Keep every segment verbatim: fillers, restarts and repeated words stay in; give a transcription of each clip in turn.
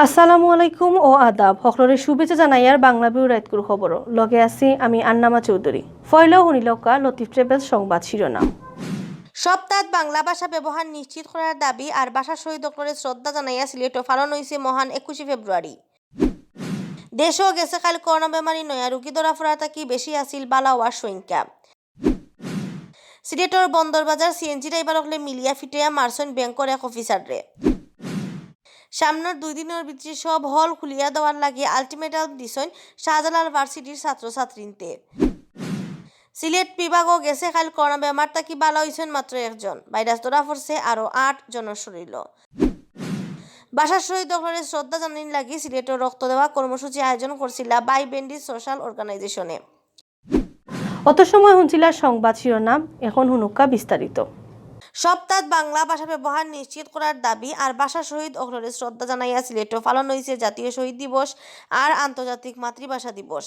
আসসালামু আলাইকুম ও আদাব। হকলরে শুভেচ্ছা জানাইয়ার বাংলা ভিউ রাইতকুর খবর। লগে আছি আমি আন্নামা চৌধুরী। ফয়লাউ হুনিলউক্কা লতিফ ট্রেভেলস সংবাদ শিরোনাম। সপ্তাত বাংলা ভাষা ব্যবহার নিশ্চিত করার দাবি আর ভাষা শহীদ অকলরে শ্রদ্ধা জানাইয়া সিলেটো পালন অইছে মহান একুশে ফেব্রুয়ারি। দেশো গেছে কাইল করোনা বেমারি নয়া রুগী ধরা পড়ার থাকি বেশি আছিল বালা অওয়ার সংখ্যা। সিলেটর বন্দরবাজার সিএনজি ড্রাইভার অকলে মিলিয়া ফিটাইয়া মারছইন ব্যাংকর এক অফিসাররে। সামনর দুই দিনর ভিতরে সব হল খুলিয়া দেওয়ার লাগি আলটিমেটাম দিছইন শাহজালাল ভার্সিটির ছাত্রছাত্রীন্তে। সিলেট বিভাগো গেছে কাইল করোনা বেমার থাকি বালা অইছইন মাত্র একজন। ভাইরাস ধরা পড়ছে আরো আট জনর শরীরো। ভাষা শহীদ অকলরে শ্রদ্ধা জানানির লাগি সিলেটো রক্ত দেওয়া কর্মসূচি আয়োজন করছিলা বাই ব্যান্ডিজ সোশ্যাল অর্গানাইজেশনে। অত সময় হুনছিলা সংবাদ শিরোনাম, এখন হুনুক্কা বিস্তারিত। সপ্তাত বাংলা ভাষা ব্যবহার নিশ্চিত করার দাবি আর ভাষা শহীদ অকলরে শ্রদ্ধা জানাইয়া সিলেটো পালন অইছে জাতীয় শহীদ দিবস আর আন্তর্জাতিক মাতৃভাষা দিবস।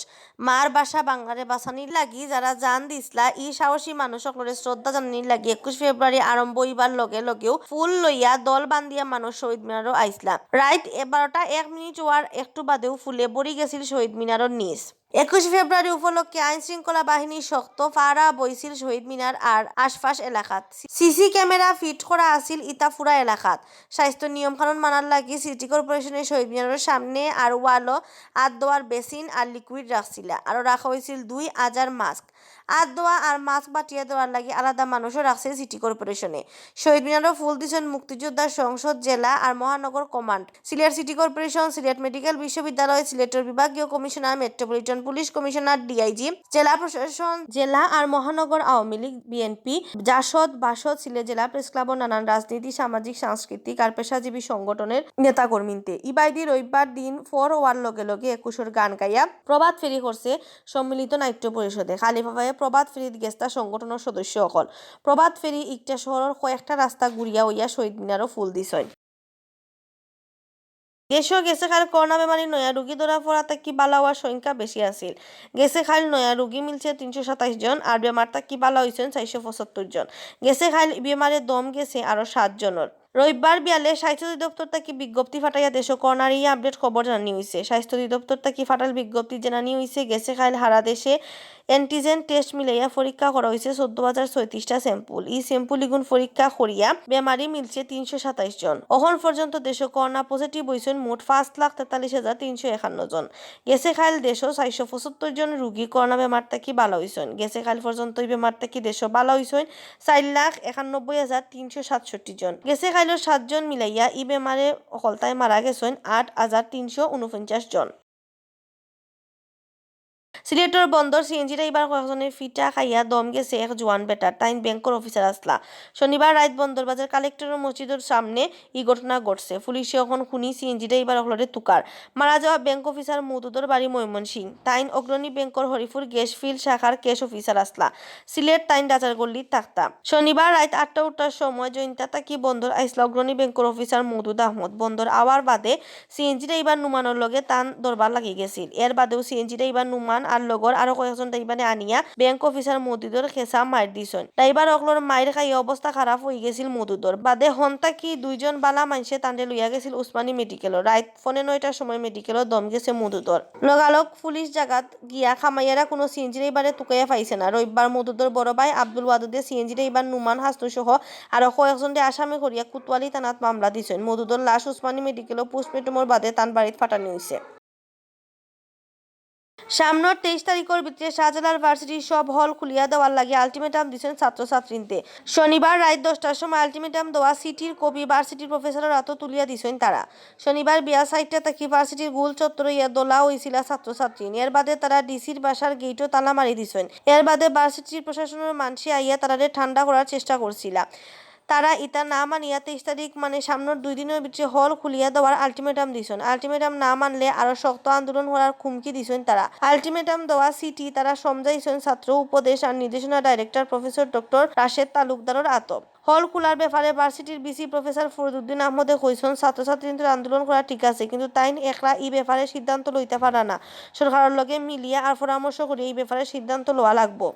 মার ভাষা বাংলারে বাঁচানির লাগি যারা জান দিছলা, ই সাহসী মানুষ অকলরে শ্রদ্ধা জানানির লাগি একুশ ফেব্রুয়ারি আরম্ভ অইবার লগে লগেউ ফুল লইয়া দল বান্ধিয়া মানুষ শহীদ মিনারো আইছলা। রাইত এ-, বারোটা এক মিনিট অওয়ার একটু বাদেউ ফুলে ভরি গেছিল শহীদ মিনারর নিচ। একুশ ফেব্রুয়ারি উপলক্ষে আইন শৃঙ্খলা বাহিনী শক্ত পাহারা বইছিল শহীদ মিনার আর আশপাশ এলাকাত। সিসি ক্যামেরা ফিট করা আছিল ইতা পুরা এলাকাত। স্বাস্থ্য নিয়মকানুন মানার লাগি সিটি কর্পোরেশনে শহীদ মিনারর সামনে আর ওয়ালো আত ধোয়ার বেসিন আর লিকুইড রাখছিলা। আরো রাখা অইছিল দুই হাজার মাস্ক। আত ধোয়া আর মাস্ক বাটিয়া দেওয়ার লাগি আলাদা মানুষও রাখছে সিটি কর্পোরেশনে। শহীদ মিনারো ফুল দিছইন মুক্তিযোদ্ধা সংসদ, জেলা আর মহানগর কমান্ড, সিলেট সিটি কর্পোরেশন, সিলেট মেডিকেল বিশ্ববিদ্যালয়, সিলেটর বিভাগীয় commissioner, metropolitan police commissioner, DIG, জেলা প্রশাসন, জেলা আর মহানগর আওয়ামী লীগ, বিএনপি, জাসদ, বাসদ, সিলেট জেলা প্রেস ক্লাবর নানান রাজনীতি, সামাজিক, সাংস্কৃতিক আর পেশাজীবী সংগঠনের নেতাকর্মীন্তে। ইবায়দি রবিবার দিন ফর অওয়ার লগে লগে একুশর গান গাইয়া প্রভাত ফেরি করছে সম্মিলিত নাট্য পরিষদে। খালি পায়ে প্রভাত ফেরিত গেছতা সংগঠনর সদস্য অকল। প্রভাত ফেরি ইকটা শহরর কয়েকটা রাস্তা ঘুরিয়া অইয়া শহীদ মিনারো ফুল দিছইন। দেশো গেছে কাইল করোনা বেমারি নয়া রুগী ধরা পড়া থাকি বালা অওয়ার সংখ্যা বেশি আছিল। গেছে কাইল নয়া রুগী মিলছে তিনশো সাতাইশ জন, আর বেমার থাকি বালা অইছইন চাইরশো পঁচাত্তর জন। গেছে কাইল ই বেমারে দম গেছে আরো সাত জনর। রবিবার বিয়ালে স্বাস্থ্য অধিদপ্তর থাকি বিজ্ঞপ্তি ফাটাইয়া দেশো করোনার ই আপডেট খবর জানানি অইছে। স্বাস্থ্য অধিদপ্তর থাকি ফাটাইল বিজ্ঞপ্তি জানানি অইছে, গেছে কাইল হারা দেশে অ্যান্টিজেন টেস্ট মিলাইয়া পরীক্ষা করা অইছে চৌদ্দ হাজার ছয়ত্রিশটা স্যাম্পল। ই স্যাম্পল ইগুন পরীক্ষা করিয়া বেমারি মিলছে তিনশো সাতাইশ জন। অখন পর্যন্ত দেশো করোনা পজিটিভ অইছইন মোট পাঁচ লাখ তেতাল্লিশ হাজার তিনশো একান্ন জন। গেছে কাইল দেশো চাইরশো পঁচাত্তর জন রুগী করোনা বেমার থাকি বালা অইছইন। গেছে কাইল পর্যন্ত ই বেমার থাকি দেশো বালা অইছইন চাইর লাখ একানব্বই হাজার তিনশো সাতষট্টি জন। গেছে কাইলর সাত জন মিলাইয়া ই বেমারে অকলতায় মারা গেছইন আট হাজার তিনশো ঊনপঞ্চাশ জন। সিলেটর বন্দর সিএনজি ড্রাইভার কয়েকজনে ফিটা খাইয়া দম গেছে এক জোয়ান বেটার, তাইন ব্যাংকর অফিসার আছলা। শনিবার রাইত বন্দরবাজার কালেক্টরর মসজিদর সামনে ই ঘটনা ঘটছে। পুলিশে অখন খুনি সিএনজি ড্রাইভার অকলরে তুকার। মারা যাওয়া ব্যাংক অফিসার মওদুদর বাড়ি ময়মনসিংহ। তাইন অগ্রণী ব্যাংকর হরিপুর গ্যাস ফিল্ড শাখার ক্যাশ অফিসার আছলা। সিলেট তাইন রাজারগল্লিত থাকতা। শনিবার রাইত আটটা উঠটার সময় জৈন্তা থাকি বন্দর আইছলা অগ্রণী ব্যাংকর অফিসার মওদুদ আহমদ। বন্দর আওয়ার বাদে সিএনজি ড্রাইভার নুমানর লগে তান দরবার লাগি গেছিল। এর বাদেও সিএনজি ড্রাইভার নুমান আর লগর আরো কয়েকজন ড্রাইভারে আনিয়া ব্যাংক অফিসার মওদুদর খেছা মাইর দিছইন। ড্রাইভার অকলর মাইর খাইয়া অবস্থা খারাপ অইগেছিল মওদুদর। বাদে হন থাকি দুইজন বালা মানষে তানরে লইয়া গেছিল উসমানী মেডিকেলো। রাইত পৌনে নয়টার সময় মেডিকেলো দম গেছে মওদুদর। লগালগ পুলিশ জাগাত গিয়া কামাইয়ারা কুনু সিএনজি ড্রাইভারে তুকাইয়া পাইছে না। রবিবার মওদুদর বড় ভাই আব্দুল ওয়াদুদে সিএনজি ড্রাইভার নুমান হাসনু সহ আরো কয়েকজনরে আসামি করিয়া কোতোয়ালি থানাত মামলা দিছইন। মওদুদর লাশ উসমানী মেডিকেলো পোস্টমর্টমর বাদে তান বাড়িত পাঠানি অইছে। সামনর তেইশ তারিখর ভিতরে শাহজালাল ভার্সিটির সব হল খুলিয়া দেওয়ার লাগি আলটিমেটাম দিছইন ছাত্রছাত্রীন্তে। শনিবার রাইত দশটার সময় আলটিমেটাম দেওয়া চিঠির কপি ভার্সিটির প্রফেসরর আতো তুলিয়া দিছইন তারা। শনিবার বিয়াল চাইরটা থাকি ভার্সিটির গোল চত্বরো ইয়া দলা অইছিলা ছাত্রছাত্রী। এর বাদে তারা ডিসির বাসার গেইটো তালা মারি দিছইন। এর বাদে ভার্সিটির প্রশাসনর মানষে আইয়া তারারে ঠান্ডা করার চেষ্টা করছিলা। তারা ইতা না মানিয়া তেইশ তারিখ মানে সামনর দুই দিনর ভিতরে হল খুলিয়া দেওয়ার আলটিমেটাম দিছইন। আলটিমেটাম না মানলে আরো শক্ত আন্দোলন করার হুমকি দিছইন তারা। আলটিমেটাম দেওয়া চিঠি তারা সমজাইছইন ছাত্র উপদেশ আর নির্দেশনা ডাইরেক্টর প্রফেসর ডক্টর রাশেদ তালুকদারর আতো। হল খুলার ব্যাপারে ভার্সিটির ভিসি প্রফেসর ফরিদুদ্দিন আহমদে কইছইন, ছাত্রছাত্রীন্তে আন্দোলন করা ঠিক আছে, কিন্তু তাইন একলা ই ব্যাপারে সিদ্ধান্ত লইতা পারা না। সরকারর লগে মিলিয়া আর পরামর্শ করিয়া ই ব্যাপারে সিদ্ধান্ত লওয়া লাগবো।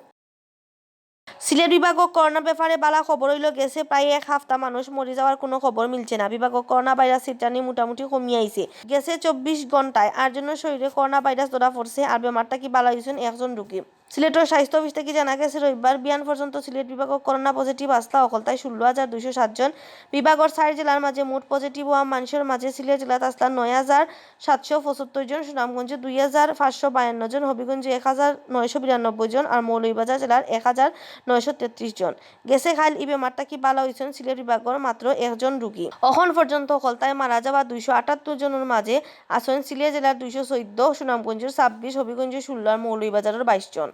সিলেট বিভাগো করোনা ব্যাপারে বালা খবর অইলো, গেছে প্রায় এক হাপ্তা মানুষ মরি যাওয়ার কুনু খবর মিলছে না। বিভাগো করোনা ভাইরাস ছিটরানি মোটামুটি কমি আইছে। গেছে চব্বিশ ঘন্টায় আটজনর শরীরে করোনা ভাইরাস ধরা পড়ছে, আর বেমার থাকি বালা অইছইন একজন রুগী। সিলেটর স্বাস্থ্য অফিস থাকি জানা গেছে, রবিবার বিয়ান পর্যন্ত সিলেট বিভাগো করোনা পজিটিভ আছলা অকলতায় ষোলো হাজার দুইশো সাত জন। বিভাগর চাইর জেলার মাঝে মোট পজিটিভ অওয়া মানষর মাঝে সিলেট জেলাত আছলা নয় হাজার সাতশো পঁচাত্তর জন, সুনামগঞ্জে দুই হাজার পাঁচশো বায়ান্ন জন, হবিগঞ্জে এক হাজার নয়শো বিরানব্বই জন, আর মৌলভীবাজার জেলার এক হাজার নয়শো তেত্রিশ জন। গেছে কাইল ই বেমার থাকি বালা অইছইন সিলেট বিভাগর মাত্র একজন রুগী। অখন পর্যন্ত অকলতায় মারা যাওয়া দুইশো আটাত্তর জনর মাঝে আছইন সিলেট জেলার দুইশো চৌদ্দ, সুনামগঞ্জর ছাব্বিশ, হবিগঞ্জর ষোলো আর মৌলভীবাজারর বাইশ জন।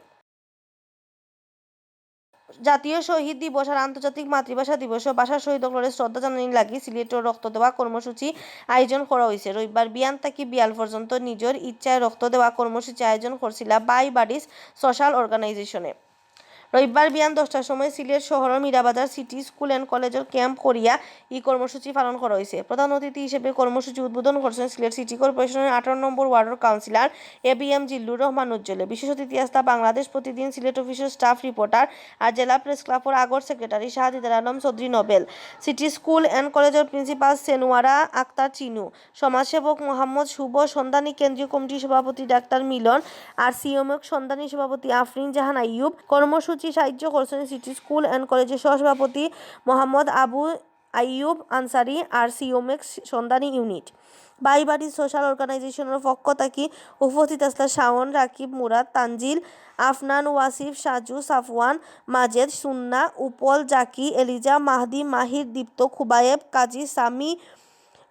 জাতীয় শহীদ দিবস আর আন্তর্জাতিক মাতৃভাষা দিবসো ভাষা শহীদ অকলরে শ্রদ্ধা জানানির লাগি সিলেটো রক্ত দেওয়া কর্মসূচি আয়োজন করা অইছে। রবিবার বিয়ান থাকি বিয়াল পর্যন্ত নিজর ইচ্ছায় রক্ত দেওয়া কর্মসূচি আয়োজন করছিলা বাই বাডিস সোশ্যাল অর্গানাইজেশনে। রবিবার বিয়ান দশটার সময় সিলেট শহরর মীরাবাজার সিটি স্কুল অ্যান্ড কলেজর ক্যাম্প করিয়া ই কর্মসূচি পালন করা অইছে। প্রধান অতিথি হিসেবে কর্মসূচি উদ্বোধন করছইন সিলেট সিটি কর্পোরেশনর আঠারো নম্বর ওয়ার্ডর councillor A B M Zillur Rahman উজ্জ্বলে। বিশেষ অতিথি আছলা বাংলাদেশ প্রতিদিন সিলেট অফিসর স্টাফ রিপোর্টার আর জেলা প্রেস ক্লাবর আগর secretary Shahdidar Alam Chowdhury Nobel, city school and কলেজর প্রিন্সিপাল সেনুয়ারা আক্তার চিনু, সমাজসেবক মোহাম্মদ শুভ, সন্ধানী কেন্দ্রীয় কমিটির সভাপতি ডাক্তার মিলন, আর সিওমেক সন্ধানী সভাপতি আফরিন জাহান আইয়ুব। কর্মসূচি সাহায্য করছইন সিটি স্কুল অ্যান্ড কলেজর সহসভাপতি মোহাম্মদ আবু আইয়ুব আনসারি আর সিওমেক সন্ধানী ইউনিট। বাই বাডিস সোশ্যাল অর্গানাইজেশনর পক্ষ থাকি উপস্থিত আছলা শাওন, রাকিব, মুরাদ, তানজিল, আফনান, ওয়াসিফ, সাজু, সাফওয়ান, মাজেদ, সুন্না, উপল, জাকি, এলিজা, মাহদি, মাহির, দীপ্ত, খুবায়েব, কাজী, সামি,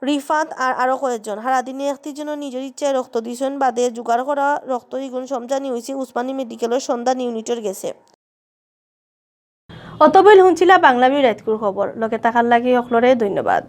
রিফাত আর আরো কয়েকজন। হারাদিনে একত্রিশ জনর নিজর ইচ্ছায় রক্ত দিছইন বাদে জোগাড় করা রক্ত ইগুন সমজানি অইছে উসমানী মেডিকেলর সন্ধানী ইউনিটর গেছে। অতবেইল হুনছিলা বাংলামী রাইতকুর খবর। লগে থাকার লাগি অকলরে ধন্যবাদ।